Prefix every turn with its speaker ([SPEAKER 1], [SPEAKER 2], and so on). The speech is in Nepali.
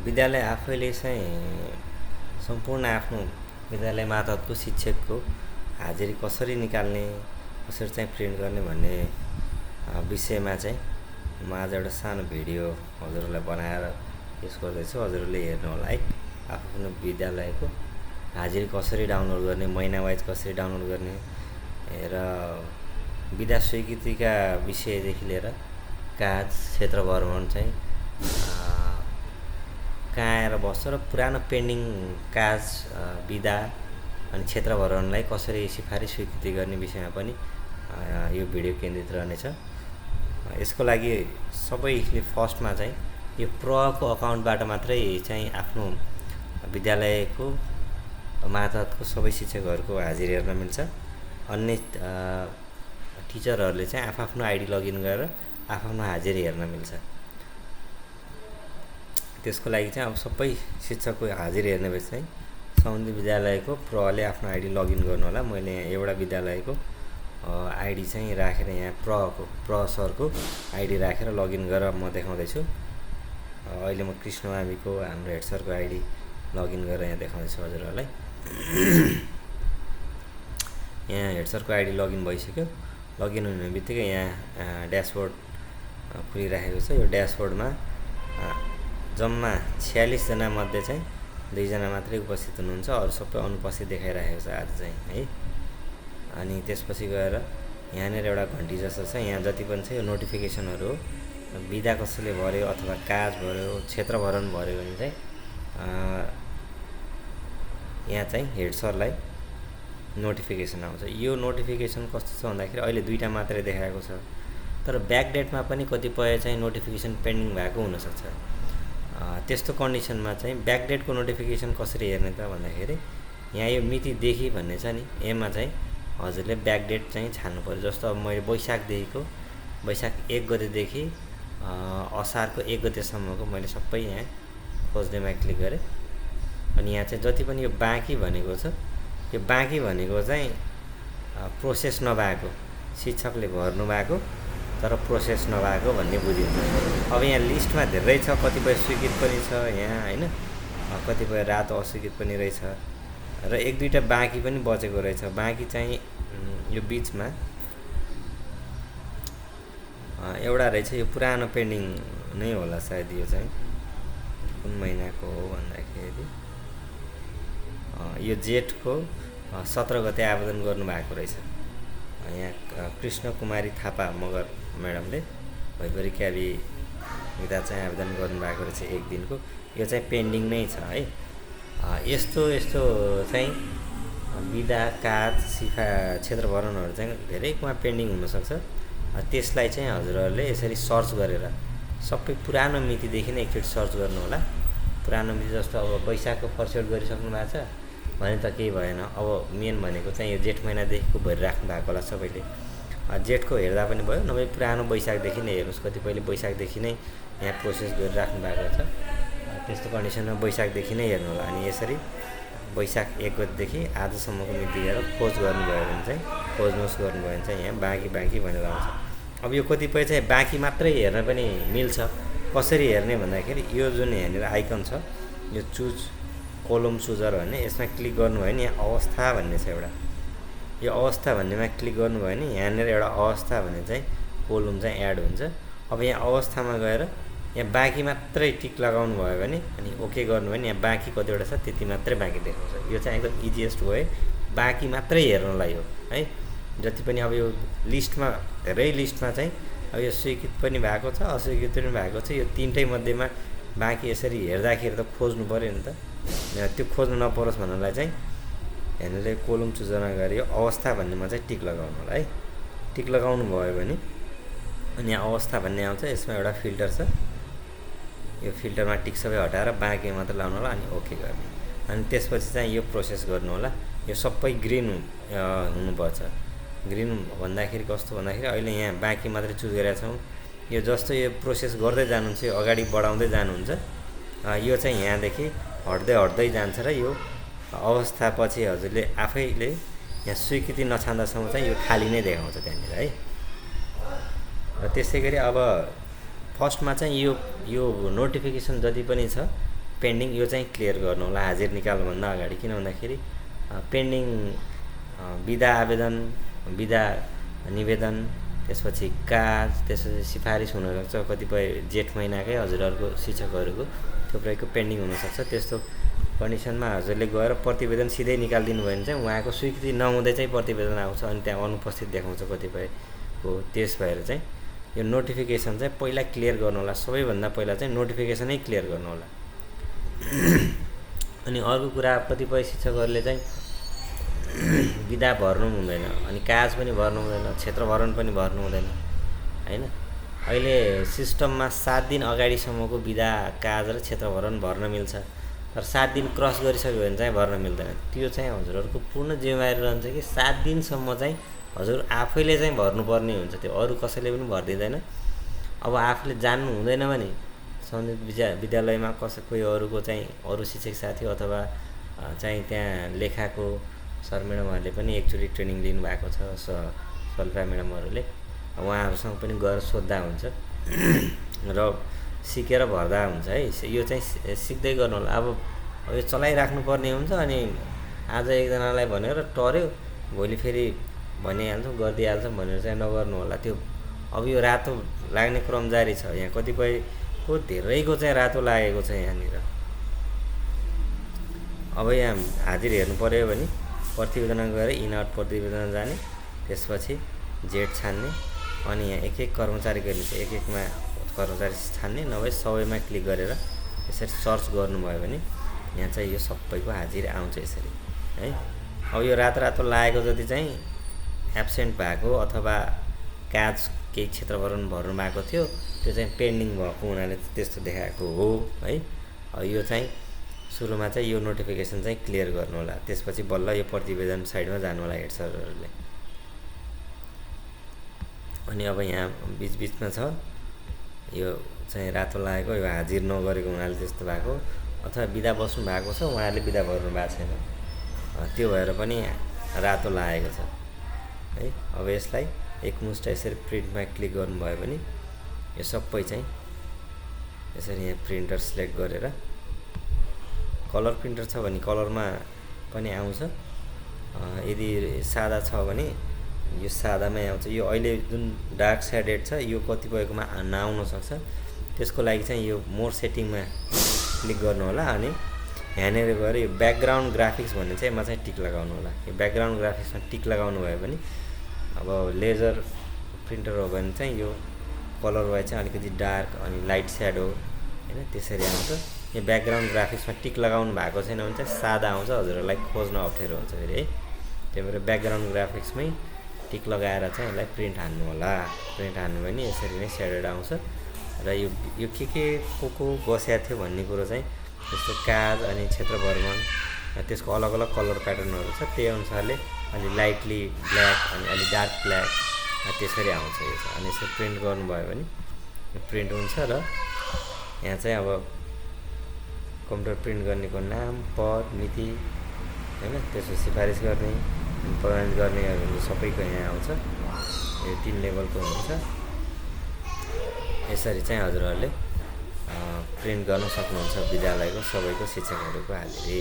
[SPEAKER 1] विद्यालय आफैले चाहिँ सम्पूर्ण आफ्नो विद्यालय मातहतको शिक्षकको हाजिरी कसरी निकाल्ने, कसरी चाहिँ प्रिन्ट गर्ने भन्ने विषयमा चाहिँ म आज एउटा सानो भिडियो हजुरहरूलाई बनाएर पेस गर्दैछु। हजुरहरूले हेर्नु होला है। आफ्नो विद्यालयको हाजिरी कसरी डाउनलोड गर्ने, महिना वाइज कसरी डाउनलोड गर्ने र विधा स्वीकृतिका विषयदेखि लिएर काज क्षेत्र भ्रमण चाहिँ कहाँ आएर बस्छ र पुरानो पेन्डिङ काज विधा अनि क्षेत्र भ्रमणलाई कसरी सिफारिस स्वीकृति गर्ने विषयमा पनि यो भिडियो केन्द्रित रहनेछ। यसको लागि सबैले फर्स्टमा चाहिँ यो प्रको अकाउन्टबाट मात्रै चाहिँ आफ्नो विद्यालयको मातहतको सबै शिक्षकहरूको हाजिरी हेर्न मिल्छ। अन्य टिचरहरूले चाहिँ आफ्नो आइडी लगइन गरेर आफ्नो हाजिरी हेर्न मिल्छ। त्यसको लागि चाहिँ अब सबै शिक्षकको हाजिरी हेर्ने बेला चाहिँ सम्बन्धित विद्यालयको प्रले आफ्नो आइडी लगइन गर्नु होला। मैले यहाँ एउटा विद्यालयको आइडी चाहिँ राखेर यहाँ प्र सरको आइडी राखेर लगइन गरेर म देखाउँदैछु। अहिले म कृष्ण माविको हाम्रो हेड सरको आइडी लगइन गरेर यहाँ देखाउँदैछु हजुरहरूलाई। यहाँ हेड सरको आइडी लगइन भइसक्यो। लगइन हुने बित्तिकै यहाँ ड्यासबोर्ड खुलिराखेको छ। यो ड्यासबोर्डमा जम्मा 46 जना मध्ये चाहिँ 2 जना मात्रै उपस्थित हुनुहुन्छ, अरू सबै अनुपस्थित देखाइरहेको छ आज चाहिँ है। अनि त्यसपछि गएर यहाँनिर एउटा घन्टी जस्तो छ। यहाँ जति पनि छ यो नोटिफिकेसनहरू हो। विधा कसैले भर्यो अथवा काज भर्यो, क्षेत्र भरण भर्यो भने चाहिँ यहाँ चाहिँ हेड सरलाई नोटिफिकेसन आउँछ। यो नोटिफिकेसन कस्तो छ भन्दाखेरि अहिले 2टा मात्रै देखाएको छ, तर ब्याकडेटमा पनि कतिपय चाहिँ नोटिफिकेसन पेन्डिङ भएको हुनसक्छ। त्यस्तो कन्डिसनमा चाहिँ ब्याकडेटको नोटिफिकेसन कसरी हेर्ने त भन्दाखेरि यहाँ यो मितिदेखि भन्ने छ नि, यसमा चाहिँ हजुरले ब्याकडेट चाहिँ छान्नु पर्यो। जस्तो अब मैले वैशाख 1 गतेदेखि असारको 1 गतेसम्मको मैले सबै यहाँ खोज्नेमा क्लिक गरेँ। अनि यहाँ चाहिँ जति पनि यो बाँकी भनेको छ, यो बाँकी भनेको चाहिँ प्रोसेस नभएको, शिक्षकले भर्नु भएको तर प्रोसेस नभएको भन्ने बुझिन्छ। अब यहाँ लिस्टमा धेरै छ, कतिपय स्वीकृत पनि छ यहाँ होइन, कतिपय रातो अस्वीकृत पनि रहेछ र 1-2टा बाँकी पनि बचेको रहेछ। बाँकी चाहिँ यो बिचमा एउटा रहेछ, यो पुरानो पेन्डिङ नै होला सायद। यो चाहिँ कुन महिनाको हो भन्दाखेरि यो जेठको 17 गते आवेदन गर्नुभएको रहेछ। यहाँ कृष्ण कुमारी थापा मगर म्याडमले भैपरी क्याबी विधा चाहिँ आवेदन गर्नुभएको रहेछ 1 दिनको। यो चाहिँ पेन्डिङ नै छ है। यस्तो चाहिँ विधा काज क्षेत्र भ्रमणहरू चाहिँ धेरैमा पेन्डिङ हुनसक्छ। त्यसलाई चाहिँ हजुरहरूले यसरी सर्च गरेर सबै पुरानो मितिदेखि नै एकचोटि सर्च गर्नु होला। पुरानो मिति जस्तो अब वैशाखको फर्स्ट गरिसक्नु भएको छ भने त केही भएन। अब मेन भनेको चाहिँ यो जेठ महिनादेखिको भरिराख्नु भएको होला सबैले। जेठको हेर्दा पनि भयो, नभए पुरानो वैशाखदेखि नै हेर्नुहोस्। कतिपयले वैशाखदेखि नै यहाँ प्रोसेस गरिराख्नु भएको छ। त्यस्तो कन्डिसनमा वैशाखदेखि नै हेर्नु होला। अनि यसरी वैशाख 1 गतेदेखि आजसम्मको मिति लिएर खोज गर्नुभयो भने चाहिँ खोज्नुहोस् गर्नुभयो भने चाहिँ यहाँ बाँकी भनेर आउँछ। अब यो कतिपय चाहिँ बाँकी मात्रै हेर्न पनि मिल्छ। कसरी हेर्ने भन्दाखेरि यो जुन यहाँनिर आइकन छ, यो चुज कोलम चुजर भन्ने, यसमा क्लिक गर्नुभयो भने यहाँ अवस्था भन्ने छ एउटा। यो अवस्था भन्नेमा क्लिक गर्नुभयो भने यहाँनिर एउटा अवस्था भन्ने चाहिँ कोलम चाहिँ एड हुन्छ। अब यहाँ अवस्थामा गएर यहाँ बाँकी मात्रै टिक लगाउनु भयो भने अनि ओके गर्नुभयो भने यहाँ बाँकी कतिवटा छ त्यति मात्रै बाँकी देखाउँछ। यो चाहिँ एकदम इजिएस्ट वे बाँकी मात्रै हेर्नलाई हो है। जति पनि अब यो लिस्टमा धेरै लिस्टमा चाहिँ अब यो स्वीकृत पनि भएको छ, अस्वीकृत पनि भएको छ। यो 3टै मध्येमा बाँकी यसरी हेर्दाखेरि त खोज्नु पऱ्यो नि त। त्यो खोज्नु नपरोस् भन्नलाई चाहिँ यहाँनिर कोलम चुजरमा गएर यो अवस्था भन्नेमा चाहिँ टिक लगाउनु होला है। टिक लगाउनु भयो भने अनि यहाँ अवस्था भन्ने आउँछ। यसमा एउटा फिल्टर छ, यो फिल्टरमा टिक सबै हटाएर बाँकी मात्र लाउनु होला अनि ओके गर्ने। अनि त्यसपछि चाहिँ यो प्रोसेस गर्नु होला। यो सबै ग्रिन हुनुपर्छ। ग्रिन भन्दाखेरि कस्तो भन्दाखेरि अहिले यहाँ बाँकी मात्रै चुज गरेका छौँ। यो जस्तो यो प्रोसेस गर्दै जानुहुन्छ, यो अगाडि बढाउँदै जानुहुन्छ, यो चाहिँ यहाँदेखि हट्दै जान्छ र यो अवस्थापछि हजुरले आफैले यहाँ स्वीकृति नछान्दासम्म चाहिँ यो खाली नै देखाउँछ त्यहाँनिर है। र त्यसै गरी अब फर्स्टमा चाहिँ यो नोटिफिकेसन जति पनि छ पेन्डिङ यो चाहिँ क्लियर गर्नु होला हाजिर निकाल्नुभन्दा अगाडि। किन भन्दाखेरि पेन्डिङ बिदा आवेदन, बिदा निवेदन, त्यसपछि काज, त्यसपछि सिफारिस हुनसक्छ कतिपय जेठ महिनाकै हजुरहरूको शिक्षकहरूको थुप्रैको पेन्डिङ हुनसक्छ। त्यस्तो कन्डिसनमा हजुरले गएर प्रतिवेदन सिधै निकालिदिनु भयो भने चाहिँ उहाँको स्वीकृति नहुँदै चाहिँ प्रतिवेदन आउँछ अनि त्यहाँ अनुपस्थित देखाउँछ कतिपयको। त्यस भएर चाहिँ यो नोटिफिकेसन चाहिँ पहिला क्लियर गर्नु होला, सबैभन्दा पहिला चाहिँ नोटिफिकेसनै क्लियर गर्नु होला। अनि अर्को कुरा, कतिपय शिक्षकहरूले चाहिँ बिदा भर्नु हुँदैन, अनि काज पनि भर्नु हुँदैन, क्षेत्रभरण पनि भर्नु हुँदैन हैन। अहिले सिस्टममा 7 दिन अगाडिसम्मको बिदा, काज र क्षेत्रभरण भर्न मिल्छ, तर 7 दिन क्रस गरिसक्यो भने चाहिँ भर्न मिल्दैन। त्यो चाहिँ हजुरहरूको पूर्ण जिम्मेवारी रहन्छ कि 7 दिनसम्म चाहिँ हजुर आफैले चाहिँ भर्नुपर्ने हुन्छ। त्यो अरू कसैले पनि भरिदिँदैन। अब आफूले जान्नु हुँदैन भने सम्बन्धित विद्यालयमा कोही अरूको चाहिँ अरू शिक्षक साथी अथवा चाहिँ त्यहाँ लेखाको सर म्याडमहरूले पनि एकचोटि ट्रेनिङ लिनुभएको छ, सल्फा म्याडमहरूले, उहाँहरूसँग पनि गएर सोद्धा हुन्छ र सिकेर भर्दा हुन्छ है। यो चाहिँ सिक्दै गर्नु होला। अब यो चलाइराख्नु पर्ने हुन्छ, अनि आज एकजनालाई भनेर टर्यो, भोलि फेरि भनिहाल्छौँ गरिदिइहाल्छौँ भनेर चाहिँ नगर्नु होला। त्यो अब यो रातो लाग्ने क्रम जारी छ। यहाँ कतिपयको धेरैको चाहिँ रातो लागेको छ यहाँनिर। अब यहाँ हाजिर हेर्नु पऱ्यो भने प्रतिवेदन गएर इन आउट प्रतिवेदन जाने, त्यसपछि जेठ छान्ने, अनि यहाँ एक एक कर्मचारी गर्ने छ, एक एकमा कर्मचारी छान्ने, नभए सबैमा क्लिक गरेर यसरी सर्च गर्नुभयो भने यहाँ चाहिँ यो सबैको हाजिर आउँछ यसरी है। अब यो रातो लागेको जति चाहिँ एब्सेन्ट भएको अथवा काज केही क्षेत्रभरण भर्नु भएको थियो, त्यो चाहिँ पेन्डिङ भएको हुनाले त्यस्तो देखाएको हो है। यो चाहिँ सुरुमा चाहिँ यो नोटिफिकेसन चाहिँ क्लियर गर्नु होला, त्यसपछि बल्ल यो प्रतिवेदन साइडमा जानु होला हेड सरहरूले। अनि अब यहाँ बिचबिचमा छ यो चाहिँ रातो लागेको, यो हाजिर नगरेको हुनाले त्यस्तो भएको, अथवा बिदा बस्नु भएको छ उहाँहरूले बिदा भर्नु भएको छैन, त्यो भएर पनि रातो लागेको छ है। अब यसलाई एकमुष्ट यसरी प्रिन्टमा क्लिक गर्नुभयो भने यो सबै चाहिँ यसरी यहाँ प्रिन्टर सिलेक्ट गरेर, कलर प्रिन्टर छ भने कलरमा पनि आउँछ, यदि सादा छ भने यो सादामै आउँछ। यो अहिले जुन डार्क सेडेड छ यो कतिपयकोमा नआउन सक्छ, त्यसको लागि चाहिँ यो मोर सेटिङमा क्लिक गर्नु होला, अनि यहाँनिर गएर यो ब्याकग्राउन्ड ग्राफिक्स भन्ने चाहिँ यसमा चाहिँ टिक लगाउनु होला। यो ब्याकग्राउन्ड ग्राफिक्समा टिक लगाउनु भयो भने अब लेजर प्रिन्टर हो भने चाहिँ यो कलर वाइज चाहिँ अलिकति डार्क अनि लाइट स्याडो हैन त्यसरी आउँछ। यो ब्याकग्राउन्ड ग्राफिक्समा टिक लगाउनु भएको छैन भने चाहिँ सादा आउँछ, हजुरहरूलाई खोज्न अप्ठ्यारो हुन्छ फेरि है। त्यही भएर ब्याकग्राउन्ड ग्राफिक्समै टिक लगाएर चाहिँ यसलाई प्रिन्ट हान्नु होला। प्रिन्ट हान्नु भने यसरी नै स्याडेड आउँछ र यो के को बस्या थियो भन्ने कुरो चाहिँ त्यस्तो काज अनि क्षेत्रभरण त्यसको अलग अलग कलर प्याटर्नहरू छ, त्यही अनुसारले अलि लाइटली ब्ल्याक अनि अलि डार्क ब्ल्याक त्यसरी आउँछ यो चाहिँ। अनि यसरी प्रिन्ट गर्नुभयो भने प्रिन्ट हुन्छ र यहाँ चाहिँ अब कम्प्युटर प्रिन्ट गर्नेको नाम, पद, मिति हैन, त्यसको सिफारिस गर्ने, प्रमाणित गर्नेहरू सबैको यहाँ आउँछ। यो 3 लेभलको हुन्छ। यसरी चाहिँ हजुरहरूले प्रिन्ट गर्न सक्नुहुन्छ विद्यालयको सबैको शिक्षकहरूको हाजिरी।